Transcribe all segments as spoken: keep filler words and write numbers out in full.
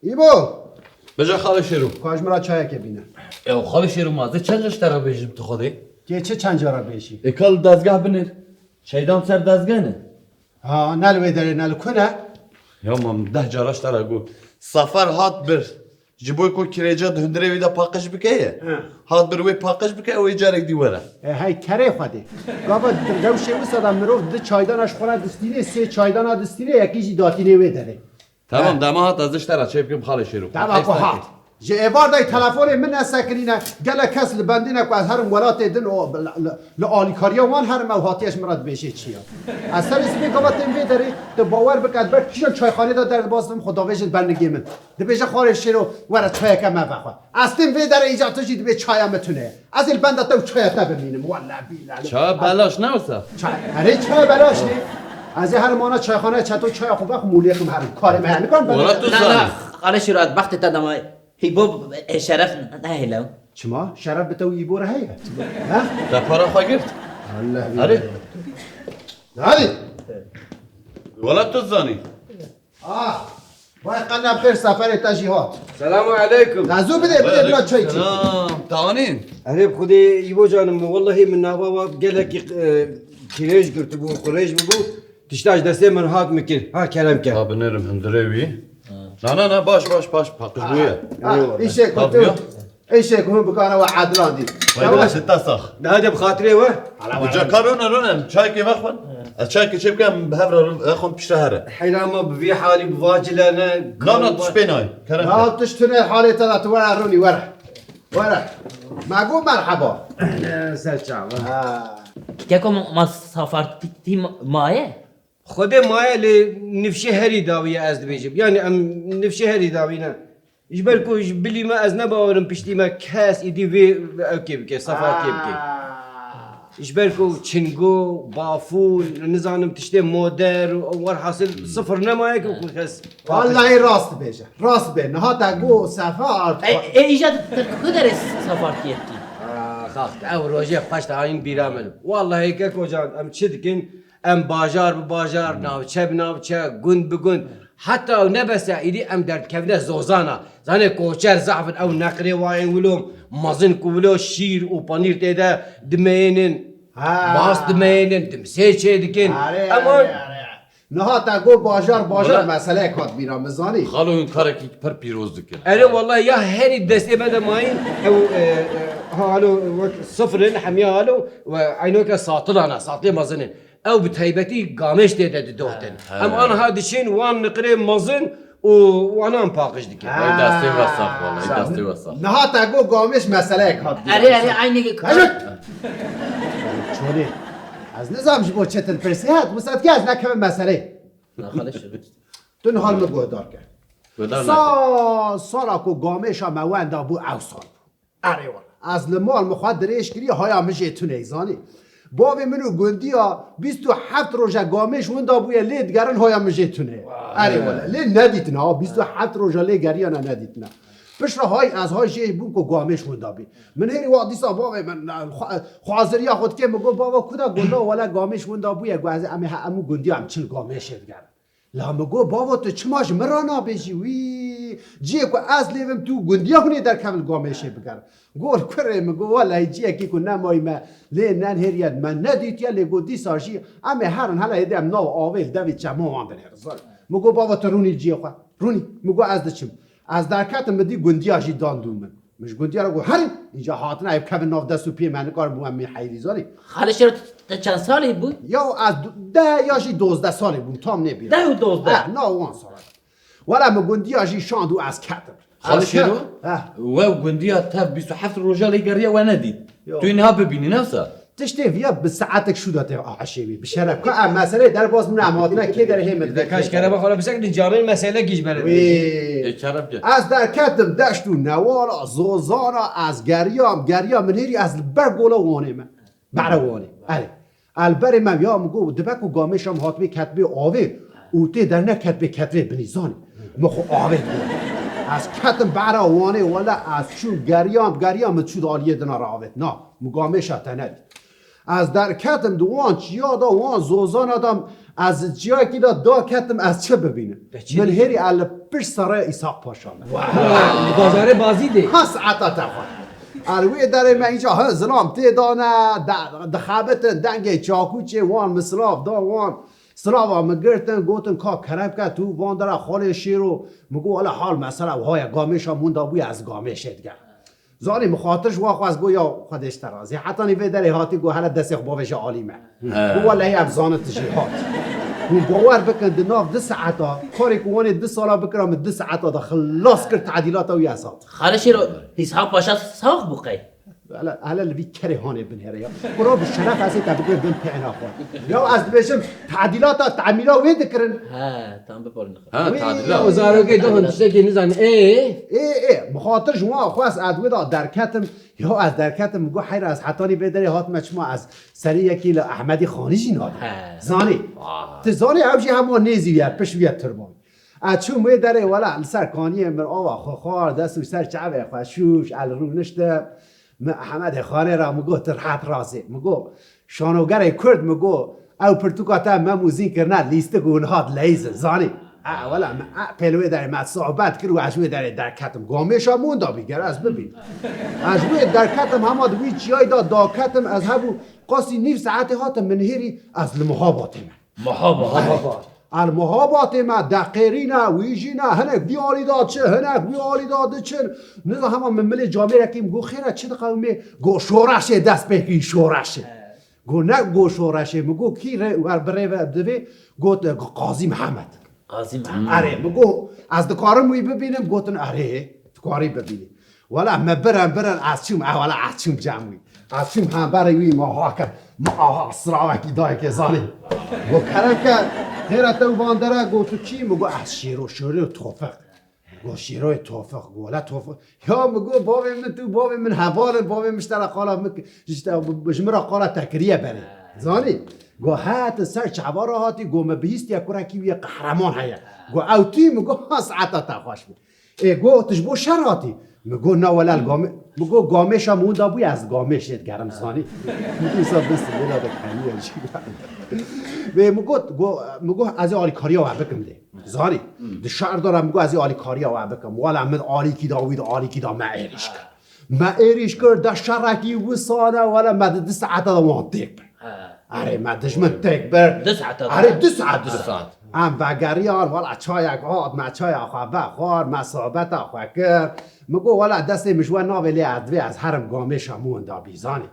Îbo! Beja xalê Şêro. Ka ji min re çayeke bîne. Ew xalê Şêro ma, ez çend car ji te re bêjim tu xwedê? Kê çi çend cara bêjî? Ê ka li dezgeh binêr. Çeydan ser dezgeh ne. Ha, ne li wê derê, ne li ku ne? Ya mam, deh cara ji te re got. Sefar hat bir. Ji bo ku kirêca di hundirê wî de paqij bike ye. He. Hat bir wê paqij bike, ew ê carek dî were. E, hey kerê Xwedê. Gava rewşê wisa de mirov di çaydana ji xwe re distînê, sê çaydana distînê, yekî jî datînê wê derê. Tamam, he. Dema hat ez ji te re çê bikim xalê Şêro. Dema ku hat. Ji êvar de telefonê min nesekinîne, gelek kes li bendê ne ku ez herim welatê din û li, li, li alîkariya wan herim ew hatiye ji min re dibêjê çi ya. Ez serê sibê gava tên vê derê, tu bawer bike, ez ber kîjan çayxanê de derbas bim, xwe davêjin ber nigê min. Dibêje xalê Şêro, were çayeke me vexwe. Ez tên vê derê îca tu jî dibê çaya me tune ye. Ez ê li benda te û çaya te bimînim. Wele bîle. Çaya belaş ne wisa? Çay, erê çaya belaş ne. Ez ê herim ana çayxanaya çeto çaya xwe vexwim û lêxim herim. Karê me heye, nikarim ben. Wala tu zanî. Na, na, xalê Şêro, ez bextê te dema Hîbo, e, şeref nehêle. Çima? Şeref bi te û Îbo re heye. Ha? Te para xwe girt. Allah. Erê. Hadi. Wala tu zanî. Ah, vay qene bi xêr, seferê te jî hat. Selamu aleykum. Gazu bide, bide, bila çay çi. Selam, tawanîn. Erê bi Xwedê Îbo canim, wellahî min nava wa gelekî, e, kirêj girtibû, qurêj bibû. Tişta ji destê min hat min kir. Ha kerem ke. Ha binêrim hundirê wî. Na, na, na, baş, baş, baş, paqij bûye. Ah, eyvallah. Îşê ku tu, îşê ku hûn bikana we edilandî. Vay, wela sitte sax. Daha de bi xatirê we. Uca ka rûne, rûne, çayekê vexwin. Ez çayekê çê bikim, bi hev re vexwin piştre here. Heyran me bi vî halî, bi vacilene. Na, na, tu spê nayê. Kerem ke. Na, tişt tune halê te de, tu were rûnî, were. Were. Me got merheba. Ser çava. Ha. Keko ma, ma safartî maye? Xwedê maye lê nifşê herî dawî ye ez dibêjim. Yani em nifşê herî dawî ne. Ji ber ku ji bilî me ez ne bawerim piştî me kes îdî vê ewkê bike, sefakê bike. Ah. Ji ber ku çingo, bafûn, nizanim tiştê moder û werhasil sifir nemaye ku kes. Wallahî rast dibêje. Rast be. Niha te got sefar. E, e, îja tu ku derê sefartiyê dikî? Ah, xaxt, ew rojê xweş te ayîn bîra min. Wallahî keko can, em çi dikin? Em bajar bi bajar, navçe bi navçe, gund bi gund, heta ew nebese, îdî em derdikevine zozana. Zanê koçer zehf in, ew neqrê wayên wilo, mezin ku wilo şîr û panîr tê de dimeyênin, ha, mas dimeyênin, dimsê çê dikin. Are, em are, an are. Niha te got bajar, bajar, wele meseleyek hat bîra min, zanî. Xalo, hûn karekî pir pîroz dikin. Erê wellahî ya herî destê me de mayîn, ew, e, e, ha, halo, wek sifir in, hemiya halo, we eynoke satilan e, satilê mezin in. Ew bi taybetî gamêş tê de didotin. He, he. Em aniha diçin wan niqirê mezin û wanan paqij dikin. Ey destê we sax, wallahî, destê we sax. Niha te got gamêş meseleyek hat. Erê, erê, eynî. Çolê. Ez nizam ji bo çetin pirsî hat, wisa dike ez nekevim meseleyê. Naxalê şirist. Tu niha li min guhdar ke. Guhdar nake. Sa-, sala ku gamêşa me wenda bû ew sal bû. Erê wala. Ez li mal min xwe dirêj kirî, haya min jê tune, zanî. Bavê min û gundiya bîst û heft roje gamêş winda bûye, lê digerin haya min jê tune. Erê wala. Lê nedîtine ha, bîst û heft roja lê geriyana nedîtine. Piştre hay ez hay jê bûm ku gamêş winda bî. Min hêrî wa dîsa bavê min, xwe-, xwaziriya xwe dike, min got, "Bava, ku da?" Got, "Na, wala gamêş winda bûye." Got, "Ez ê, em ê he-, hemû gundiya em çil gamêşê digerin." La min got, "Bava, tu çima ji min re nabêjî?" Wî, ciyê ku ez lê vim, tu gundiya hûn ê derkevin gamêşê bigerin. Got, "Kurê min," got, "Welehî ciyekî ku nemayî me lê nenhêriye, me nedîtiye, lê got dîsa jî em ê herin hele hêdî em nav avê li devê çema wan binêrin." Min got, "Bava, tu rûnî ciyê xwe, rûnî." Min got, "Ez diçim." Ez derketim, min dî gundiya jî dan dû min. Min ji gundiya re got, "Herin, îca hatine, ev kevin nav dest û piyê me, nikarin bû em ê heyirî zanî." Xalê Şêro, te çend salî bû? Ya ez du-, deh ya jî dozdeh salî bûm, tam nêbîra. Deh û dozdeh? Eh, na wan sala. Wela min gundiya jî şand û ez ketim. Xalê Şêro, we gundiya tev bîst û heft roja lê geriya we nedît. Yo. Tu yê niha bibînî, ne wisa? Tiştê viya bi saetek şû de tê aşê wî. Bi şeref. Ka em meseleyê derbas min em hatine kê derê hê min. De kaş kerema xwe bisekdin canê meselekî ji ber. Wê. Ê kerem ke. Ez derketim deşt û newala, zozana, ez geriyam, geriyam, min hêrî ez li ber gola Wanê me. Bere Wanê. Erê. El berê me ya min got, dibe ku gamêşa min hatibê ketibê avê û tê derne ketibê ketivê binî zanî. Min xwe avêt got. Ez ketim bera Wanê, wele ez çûm geriyam, geriyam, min çû di aliyê dina re avêt. Na, min gamêşa te nedît. Ez derketim di wan çiya da, wan zozana da, ez ciyakî da daketim, ez çi bibînim? Te çi Min dît? Hêrî ez li pişt serê Îshak Paşa me. Li bazarê Bazîdê. Ha saeta te xwe. Ez wê derê me înca, ha, zilam tê dane, de-, dixebitin, dengê çakûçê wan, min silav da wan. Silava min girtin, gotin, ka kerem ke, tu van dera xalê Şêro. Min got, wele hal mesela wiha ye, Gamêşa min da bûye, ez Gamêşê digerim. Zanî, min xatir ji wan xwest, got, ya Xwedê ji te razî. Hetanî vê derê hatî, got, hele destê xwe bavêje alî me. He. Got, welehî ev zanin tu jî hat. Hûn bawer bikin, di nav du saeta, karê ku wanê du sala bikira, min du saeta de xilas kir, tadîlata wî ez hat. Xalê Şêro, Îshak Paşa sax bû qey? Hele, hele li vî kerê hanê binêre ya. Kuro bi şeref ez ê te bigirim bin pêhna xwe. Ya ez dibêjim, tadîlata temîra wê dikirin. He, tam biparîne xwe. Ha, Wî tadîlat. O zarokê doxin tiştekî nizan. Ê? Ê, ê, bi xatir ji wan xwest ez wê da derketim. Ya ez derketim, min got, heyra ez hetanî vê derê hatime, çima ez serî yekî li Ehmedî Xanî jî nadim. He. Zanî. Vay. Tu zanî ew jî hema nêzî wî ye, pişt wî ye tirban. Ez çûm wê derê, wela li ser kaniyê min ava xwe xwar, dest û ser çavê xwe şûş, ez li rûniştim. Min Ehmedê Xanê re min got, tu rehet razê. Min got, şanogerê Kurd, min got, ew pirtûka te Mem û Zîn kirine lîstik û niha dileyîzin, zanî. E, wela min, e, pêl wê derê me sohbet kir û ez ji wê derê derketim. Gamêşa min da bî, ger ez bibînim. Ez ji wê derketim, hema di wî çiyayî de daketim, ez hebû qasî nîv saetê hatim min hêrî, ez li Mihabatê me. Mihabat. Mihabat. Ez Mihabatê me, deqêrîne, wî jî ne, hinek vî alî de çi, hinek wî alî de diçin. Niza hema min milê camêrekî min got, xêre çi diqewimê? Got, şoreşê dest pê kir, şoreşê. Got, ne got şoreşê, min got, kî rê, wer bi rê ve divê? Got, e, Qazî Mihemed. Qazî Mihemed. Erê, min got, ez dikarim wî bibînim? Gotin, erê, dikarî bibînî. Wela me birin, birin, ez çûm, e, wela ez çûm cem wî. Ez çûm hemberê wî, me ha kir, me aha silavekî dayê kê, zanî. Got, kerem ke, xêre te û van dere? Got, tu kî? Min got, ez Şêro, Şêro Tofiq. Got, Şêroyê Tofiq, got, wele Tofiq. Ya min got, bavê min, tu bavê min heval in, bavê min ji te re qala min, ji te, ji min re qala te kiriye berê. Zanî? Got, he, tu ser çava re hatî? Got, me bihîstiye kurekî wî ye, qehreman heye. Got, ew tu yî? Min got, ha, saeta te xweş be. Ê, got, tu ji bo şer hatî? Min got, na wele li Gamê-, min got, Gamêşa min winda bûye, ez Gamêşê digerim, zanî. Min got, wisa bes, vêla de keniye jî. Vê min got, go-, min got, ez ê alîkariya we bikim lê. Zanî, di şer de re min got, ez ê alîkariya we bikim. Wela min alîkî da wî de, alîkî da me êrîş kir. Me êrîş kir, de şerekî wisa ne, wela me di du saeta de wan têk bir. He. Erê, me dijmin têk bir. Du saeta de. Erê, du saet, du saet. Em vegeriyan, wela çayek hat, me çaya xwe vexwar, me sohbeta xwe kir. Min got, wela destê min ji we navê lê ez divê ez herim Gamêşa min winda bî, zanî.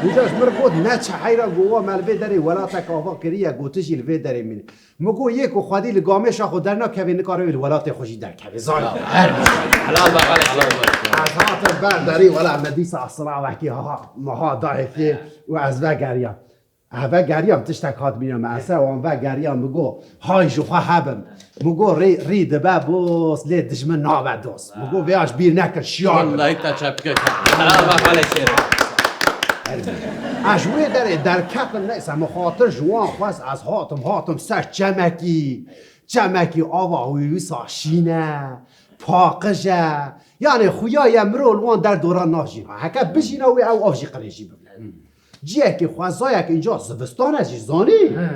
Înca ji min got, ne çi heyra, got, wa me li vê derê welatek ava kiriye, got, tu jî li vê derê mînî. Min got, yê ku xwedî li Gamêşa xwe dernakevê, nikare wê li welatê xwe jî derkevê, zanî. Helal be, helal be. Ez hatim ber derî, wela me dîsa silavekî ha, ha, me ha dayê kê û ez vegeriyam. Ez vegeriyam, tiştek hat bîra me. Ez ser wan vegeriyam, min got, hay ji xwe hebim. Min got, rî, rî dibe boz, lê dijmin nabe dost. Min got, vêya ji bîr nekir, şiyar bike. Wellahî te çepike kir. Helal be, xalê Şêro. Ez ji wê derê derketim, neyse, min xatir ji wan xwest, ez hatim, hatim ser çemekî. Çemekî ava wî wisa şîn e, paqij e. Yanê xuya ye, mirov li wan der dora najîna. Heke bijîna wê ew av jî qirêjî bibe. Ciyekî xwezayek, înca zivistan e jî, zanî? He.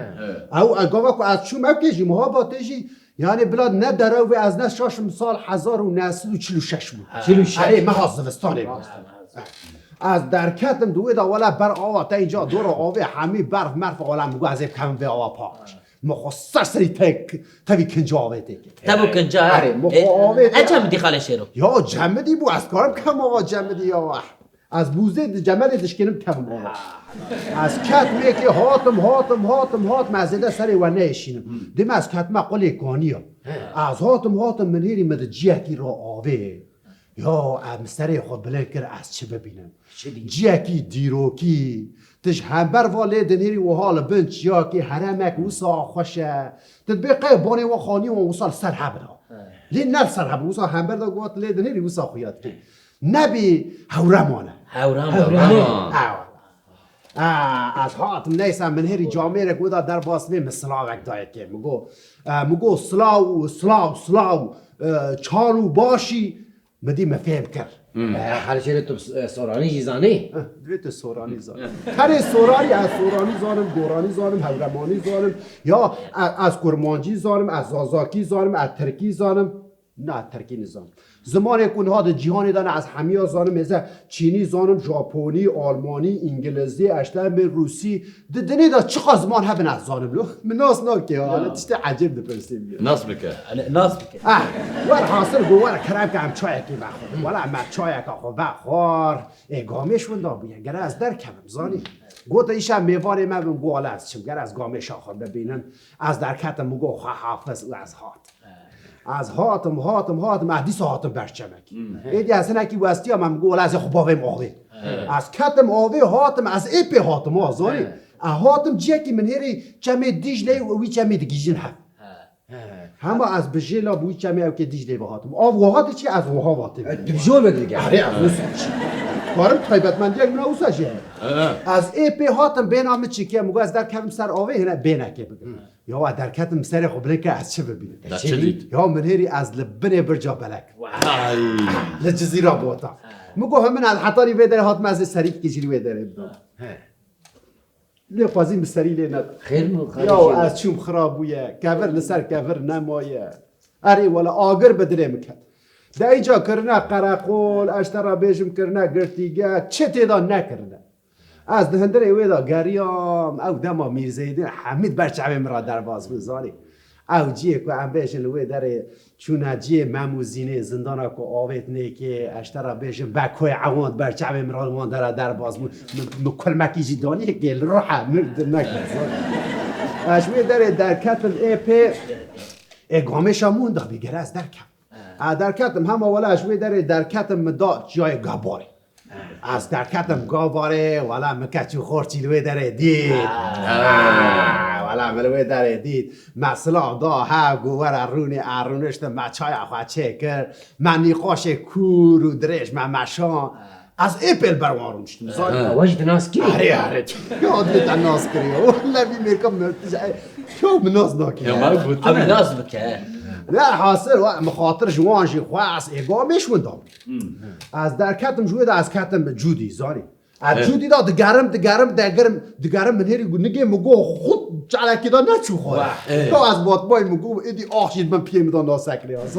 Ew, ev gava ku ez çûm, ev kê jî, Mihabatê jî, yanî bila ne derew vê, ez ne şaşim, sal hezar û neh sed û çil û şeş bû. Çil û şeş. Erê, meha zivistanê bû. Ez derketim di wê de, wele ber ava te, înca dora avê hemî berf merf, wele min got, ez ê bikevim vê ava paqij. Min xwe ser serî tek, tevî kinca avê têkê. Tevî kinca, ha? Erê, min xwe avê tê. Ne cemidî, xalê Şêro? Ya cemidî bû, ez karim bikevim ava cemidî ya. Ez bûzê di cemelê dişkênim kevim ava. Ez ketim êkê, hatim, hatim, hatim, hatim, ez zêde serê we neêşînim. Dê me ez ketime qulê kaniya. Ez hatim, hatim, min hêrî min di ciyekî ra avê. Ya, em serê xwe bilind kir, ez çi bibînim? Çi dî? Ciyekî dîrokî, tu ji hember va lê dinêrî wiha li bin çiyakê, heremek wisa xweş e. Tu dibê qey banê wan xaniyê wan wisa li ser hebin ha. He. Lê ne li ser hebin, wisa hember de got lê dinêrî wisa xuya dikê. Nebî hewreman e. Hewreman. Hewreman. Ewa. A, ez hatim, neyse, min hêrî camêrek wê da derbas vê, min silavek dayê kê. Min got, e, min got, silav, silav, silav, e, çal û başî, min dî min fêm kir. Xalê Şêro, tu, e, soranî jî zanî? Divê tu soranî zanî. Tenê soranî, ez soranî zanim, goranî zanim, hewremanî zanim. Ya, e, ez kurmancî zanim, ez zazakî zanim, ez tirkî zanim. Na, tirkî nizanim. Zimanê ku niha di cîhanê de ne, ez hemiya zanim, êze çînî zanim, japonî, almanî, îngilizî, eşlemê rûsî, di dinê de çiqa ziman hebin ez zanim lo. Min nas nake ha, tiştê ecêb dipirsê min. Nas bike. Nas bike. Ah, werhasil go were kerem ke em çayekê vexwin. Wela me çayeka xwe vexwar, ê gamêş winda bûye. Gere ez derkevim, zanî. Gote îşev mêvanê me bin, go wela ez çim, gere ez gamêşa xwe bibînim. Ez derketim, min go xwe hafiz û ez hat. Ez hatim, hatim, hatim, ez dîsa hatim ber çemekî. Êdî ez hinekî westiya me, min got, wela ez ê xwe bavêm avê. Ez ketim avê, hatim, ez ê pê hatim, ha, zanî. Ez hatim ciyekî, min hêrî çemê Dîcleyê û wî çemê digihîjin hev. Hema ez bi jêla bi wî çemê ewkê Dîcleyê ve hatim. Av wiha diçî, ez wiha ve tê. Tu bi jor ve digihî. Erê, ez wisa çi? Karim taybetmendiyek min a wisa jê heye. Ez ê pê hatim, bêhna min çi ke, min got ez derkevim ser avê, hine bêhnekê bigrim. Ya we derketim, serê xwe bilind ke, ez çi bibînim? Te çi dît? Ya min hêrî ez li binê birca belek. Li Cizîra Bota. Min got, hemin ez hetanî vê derê hatim, ez ê serîkekê jî li wê derê bidim. Lê xwezî min serî lê nedim. Xêr min xalê Şêro. Ya ez çûm xira bûye. Kevir li ser kevir nemaye. Erê wele agir bi dilê min ket. De înca kirine qereqol, ez te re bêjim kirine girtîge, çi tê de nekirine. Ez di hundirê wê de geriyam, ew dema Mîrzeydîn Hemîd ber çavê min re derbas bû, zanî. Ew cihê ku em bêjin li wê derê çûne cihê Mem û Zînê, zindana ku avêt nêkê, ez ji te re bêjim, Bekoyê Ewand ber çavê min re li wan dera derbas bû. Min, min kulmekî jî danî yekê li ruhe min di nekir, zanî. Ez ji wê derê derketim ê pê, ê gamêşa min winda bî, gere ez derkevim. Ez derketim, hema wela ez ji wê derê derketim, min da çiyayê Gabarê. Ez derketim Gabarê, wela min keç û xorçî li wê derê dît. Wela min li wê derê dît. Me silav da hev, got were rûnê, ez rûniştim, me çaya xwe çêkir. Me nîqaşê kûr û dirêj me meşan. Ez ê pê li ber wan rûniştim, zanî. Ha, we jî tu nas kirî? Erê, erê. Ya, divê te nas kirî. Wele vî mêrka min, ya min nas nakiriye. Ya me gotine. Ew nas bike. Werhasil, we, min xatir ji wan jî xwest, ê gamêş winda bû. Ez derketim ji wê de, ez ketim Cûdî, zanî. Ez Cûdî de digerim, digerim, digerim, digerim, min hêrî got, nigê min got, xut çalekî de neçû xwe. Wah. Ya ez matmayî min got, êdî ax jî di bin piyê min de nasekirê, ez.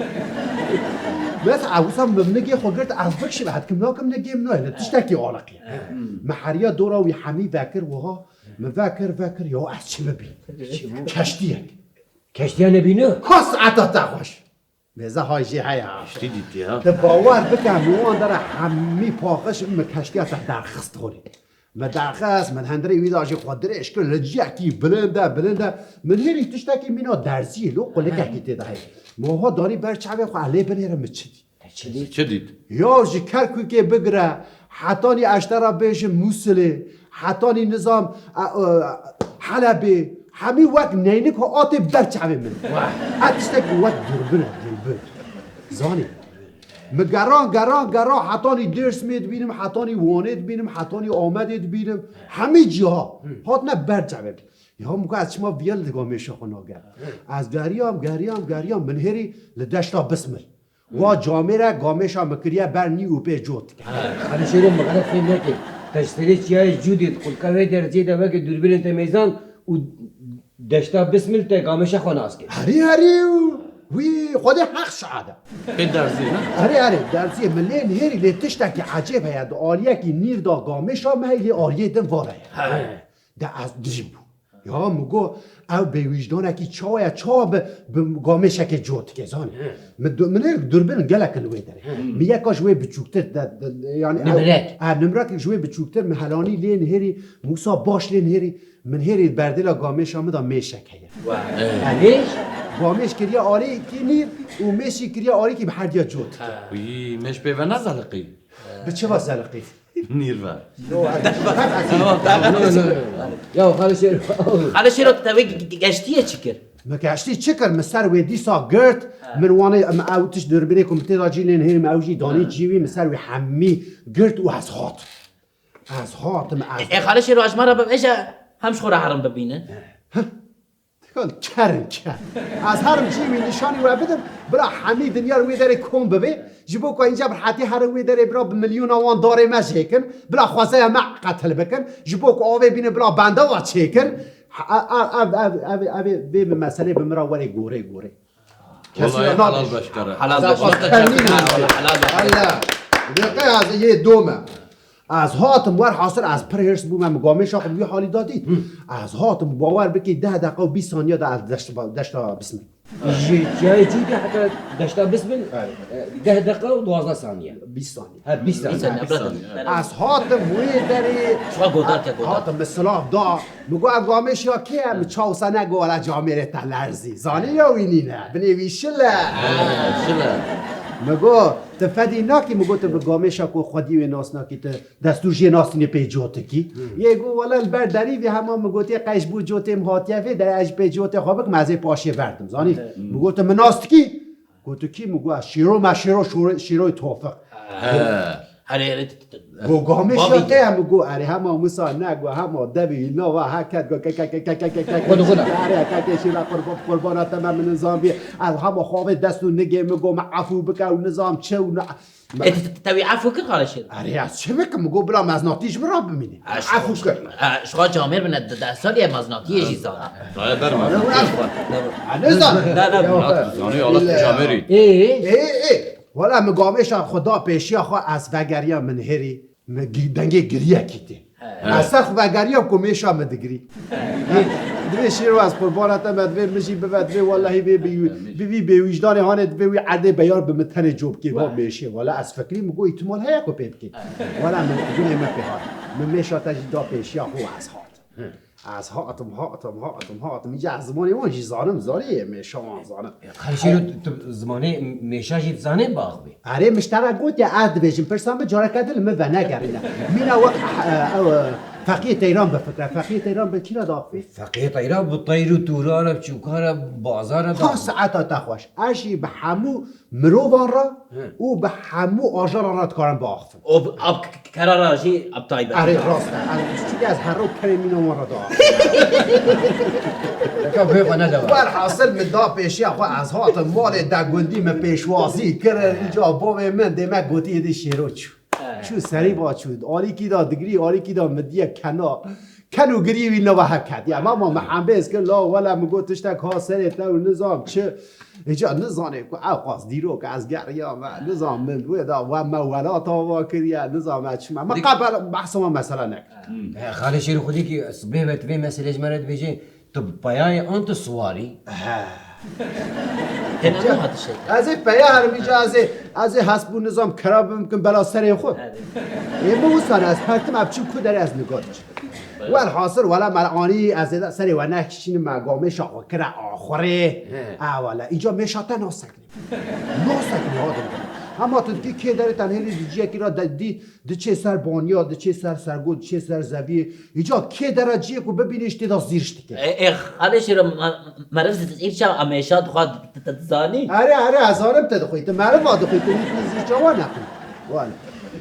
Mesela, ew wisa min nigê xwe girt, ez bikişim, hetkim nakim nigê min nayê, li tiştekî aliqî. Min heriya dora wî hemî vekir wiha, min vekir, vekir, ya ez çi bibînim? Keştiyek. Keştiya nebîne? Ka saeta te xweş. Mêze hay jê heye ha. Tiştî dîtî ha. Tu bawer bike, min wan dere hemî paqij, min keştiya te derxist holê. Min derxist, min hundirê wî de jî xwe dirêj kir, li ciyekî bilind e, bilind e. Min hêrî tiştekî mîna derziyê, lo qulikekî tê de heye. Min wiha danî ber çavê xwe, ez lê binêrim, min çi dît? Çi dît? Ya ji Kerkûkê bigire, hetanî ez te re bêjim Mûsilê, hetanî nizam, e, e, Helebê, hemî wek neynik hatê ber çavê min. Ez tiştekî wek durbin e, durbin. Zanî. Min geran, geran, geran, hetanî Dêrsimê dibînim, hetanî Wanê dibînim, hetanî Amedê dibînim. Hemî ciha hatine ber çavê min. Ya min got ez çima viya li gamêşa xwe nagerim. Ez geriyam, geriyam, geriyam, min hêrî li deşta Bismil. Wa camêre gamêşa min kiriye ber nî û pê cot dike. Xalê Şêro, min xelef fêm neke. Te ji serê çiyayê Cûdê di xulka wê derziyê de weke dûrbînên te mêzan û deşta Bismil te gamêşa xwe nas kir. Herî, herî, wî Xwedê heq şahid e. Pê derziyê ne? Herî, herî, derziyê min lê nihêrî lê tiştekî ecêb heye. Di aliyekî nîr de gamêşa me heye, lê aliyê din vana ye. He. De ez dijî bû. Ya min got, ew bêwîjdanekî çawa ye, çawa bi, bi gamêşekê cot dike, zanî? He. Min du-, min hêr durbin gelek li wê derê. He. Min yeka ji wê biçûktir, de, de, de, yanî ew, nimrek. Ev nimrekek ji wê biçûktir, min helanî lê nihêrî, min wisa baş lê nihêrî, min hêrî berdêla gamêşa min da mêşek heye. Wa. He. Mêş? Gamêş kiriye alîkî nîr û mêşî kiriye alîkî bi herdiya cot dike. Wî mêş pê ve nezeliqî? Bi çi va zeliqî? Nîr ve. Tamam, tamam. Ya Xalê Şêro. Xalê Şêro, te wê ge-, ge-, geştiyê çi kir? Min geştî çi kir? Min ser wê dîsa girt. Min wanê, em ew tişt durbînê ku min tê de cî lê nihêrî, min ew jî danî cî wî, min ser wê hemî girt û ez hat. Ez hatim, ez. Ê Xalê Şêro, ez ji me re bibêje, hem ji xwe re herim bibînin. Kal kerin ker. Ez herim jî wî nîşanî we bidim, bila hemî dinya li wê derê kom bibe. Ji bo ku înca bi rehetî herin wê derê bira bi milyona wan darê me jêkin, bila xwezaya me qetil bikin. Ji bo ku avê bîne bila benda wa çêkin. Ev, ev, ev, ev, ev, vê min meselê bi min re were gorê gorê. Kesî Wallahî na helal beşkere. Helal beşkere. Helal beşkere. Helal beşkere. Helal. Deqe ez yê dome. Ez hatim wer hasil ez pir hêrs bûme, min gamêşa xwe bi wî halî da dît. Ez hatim, bawer bikî deh deqa û bîst saniye de ez deşt-, deşta bismil. Ji çiyayê çûyî de heta deşta bismil, Evet. e, deh deqa û duwazdeh saniye. Bîst saniye. Ha, bîst saniye. Bîst saniye, bîst saniye. Ez hatim wê derê. Şuwa godar te godar. Hatim min silav da. Min got, "Ev gamêşa kê ye?" Min çaw wisa ne got, "Wela camêrê te lerzî." Zanî ya wî nîne. Binê wî şil e. Şil e. Min got, "Tu fedî nakî?" Min got, "Tu bi gamêşa ku xwedî wê nas nakî, tu destûr jê nasînî pê cotikî?" Yê got, "Wela li ber derî vê hema min gotiye qey ji bo cotê min hatiye vê derê, ez ji pê cotê xwe bikim, ez ê paşê berdim." Zanî? Min got, "Tu min nas dikî?" Got, "Tu kî?" Min got, "Şîro me, Şîro, Şîro, Şîroyê Tofiq." He. Herê, herê, t-, t-, t-, Go gamêşa te ye? Min got, "Erê, hema wisa ne, go hema devî nava heket, go ke, ke, ke, ke, ke, ke, ke, ke, Xwedî, xwedî. Erê, ke, ke, şîra qurban, qurbana te me, min nizam bî. Ez hema xavê dest û nigê min, go me efû bike û nizam çi û ne." E, t-, t-, te wî efû kir, xalê Şêro? Erê, ez çi bikim? Min got, "Bila meznatî ji min re bimîne." Efû kir. E, ji xwe camêr bine, de-, deh salî ye meznatiyê jî zane. Daye berme. Ne, ne, ne. Ha, nizam. Ne, ne. Zanî, Allah tu camêrî. Ê, ê. Ê, ê. Wela min gamêşa xwe da pêşiya xwe, ez vegeriya min hêrî. Me gi-, dengê giriyekî tê. He. Ez ser xwe vegeriyam ku mêşa min digirî. Divê Şêro ez qurbana te me, divê min jî bibe, divê wellahî vê bi-, bi vî bêwîjdanê hanê, divê wî erdê beyar bi min tenê co bikê, va mêşê. Wela ez fikirî, min got îhtimal heye ku pê bikê. Wela min gunê me pê hat. Min mêşa te jî da pêşiya xwe û ez hat. Ez hatim, hatim, hatim, hatim. Îca ez zimanê wan jî zanim, zanî yê mêşa wan zanim. Xalê Şêro, tu, tu zimanê mêşa jî dizanî biaxivî? Erê, min ji te re gotiye, ez dibêjim, pirsa min careke din li min venegerîne. Mîna wek, eh, ew, eh, Feqiyê Teyran bifikre. Feqiyê Teyran bi kî re diaxivî? Feqiyê Teyran bi teyr û tûra re, bi çûka re, bi bazar re diaxivî. Ha, saeta te xweş. Ez jî bi hemû mirovan re He. û bi hemû ajaran re dikarim biaxivim. O, ab k-, k-, kerara jî ab taybet. Erê, rast e. Ez, çunke ez her roj kerê mîna wan re diaxivim. Deka bê xwe nede. Werhasil min da pêşiya xwe, ez hatim malê de gundî min pêşwazî kirin. Îca bavê min dê me gotî êdî Şêro çû. He. Çû serî va çû. Alîkî da digirî, alîkî da min diye kena. Ken û girî wî nava hev ketiye. Mama min hembêz kir, la wele min got tiştek ha serê te û nizam çi. Îca nizanê ku ew qas dîrok ez geriyame, nizam min wê da we me welat ava kiriye, nizam ez çima. Me Dik- qebel behsa me mesela nekir. He, Xalê Şêrî Xwedîkî, sibê ve tu vê meselê ji me re dibêjê, tu bi peyayê an tu siwarî? He. Têna ne hatiş e? Ez ê peya herim îca, ez ê, ez ê hesb û nizam kera bimkim bela serê xwe. Ê min wisa ne, ez pertim ev çim ku derê ez niga diçim. Welhasil wela me anî ez ê serê we nekişînim, me gamêşa xwe kire axurê. He. A wela, îca mêşa te nasekine. Nasekine ha dibîne. Hema tu dikî kê derê tenhêlî di ciyekî re de dî, diçê ser baniya, diçê ser sergo, diçê ser zeviyê. Îca kê dera ciyê ku bibînî ji tê de zîrş dike. E, e, Xalê Şêro, me-, meriv zîrşa a mêşa dixwe, t-, t-, dizanî? Erê, erê, ez zanim te dixwî. Tu meriva dixwî, tu wî zîrşa wan neqî. Wale.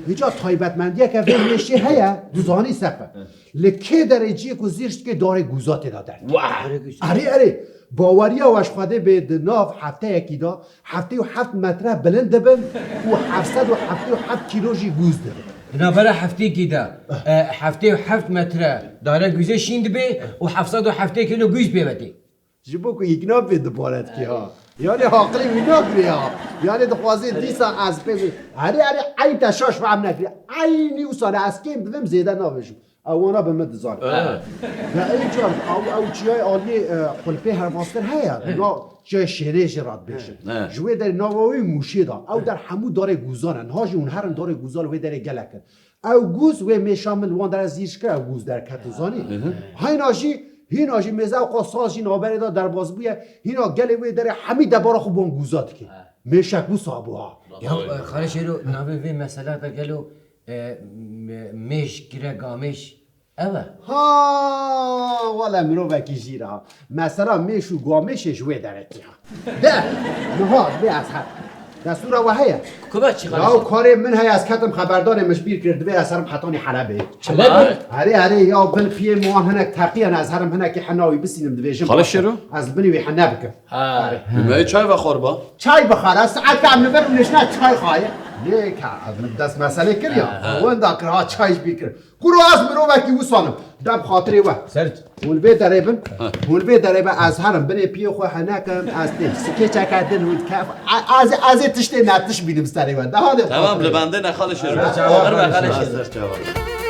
Îca taybetmendiyeke vê mêşê heye, dizanî sefe. Li kê derê ciyê ku zîrş dike darê gûza tê de derdikeve. Wah! Erê, erê. Baweriya we ji Xwedê bê di nav hefteyekî de heftê û heft metre bilind dibin û heft sed û heftê û heft kîlo jî gûz dibin. Di navbera heftêkî de, e, heftê û heft metre dare gûzê şîn dibe û heft sed û heftê kîlo gûz pê ve tê. Ji bo ku îkna bê dibare dikê ha. Yanî aqilê wî nagirê ha. Yanî dixwazê dîsa ez pê bi-, erê, erê, eyn te şaş fehm nekirî. Eynî wisa ne ez kêm dibim zêde nabêjim. Ewana bi min dizanin. Evet. Ve ew car, ew, ew çiyayê aliyê, e, Xulpê Hervastir heye. Evet. Na çiyayê Şêrê jî re dibêjin. Evet. Ji wê derê nava wî Mûşê da. Ew der hemû darê gûzan e. Niha jî hûn herin darê gûza li wê derê gelek in. Ew gûz wê mêşa min li wan dere zîrş kir, ew gûz derketin, zanî? Hı hı. Heyna jî, hîna jî mêze ew qas saz jî navberê de derbas bûye. Hîna gelê wê derê hemî debara xwe bi wan gûza dike. He. Mêşek wisa bû ha. Ya, e, Xalê Şêro, navê vê mesela de gelo, e, me-, mêş kire gamêş ev e? Ha, wele mirovekî jîr e ha. Mesela mêş û gamêşê ji wê derê tê ha. De, niha vê ez her. Destûra we heye? Ku be çi Ya karê min heye, ez ketim xeberdarê min ji bîr kir, divê ez herim hetanî Helebê. Helebê? Erê, erê, ya bin piyê min wan hinek teqiyan, ez herim hinekî henawî bisînim, divê jin Xalê Şêro? Ez binî wî hene bikim. Ha. Me çay vexwar ba. Çay bixwar, ez saet ka em li vir nişna çay xwaye. Lê ka dest meselê kir ya. Wenda kir ha çay ji bîr kir. Kuro ez mirovekî wisanim. Dem xatirê we. Ser Hûn vê derê bin. Hûn vê derê bin, ez herim binê piyê xwe henekim, ez tê sikê çeke din hûn kef. Ez ê tiştê netiş bînim serê we. Daha de Tamam, li bendê ne Xalê Şêro. Çawa Qirba Xalê Xalê Şêro. Şêro. Ser çawa.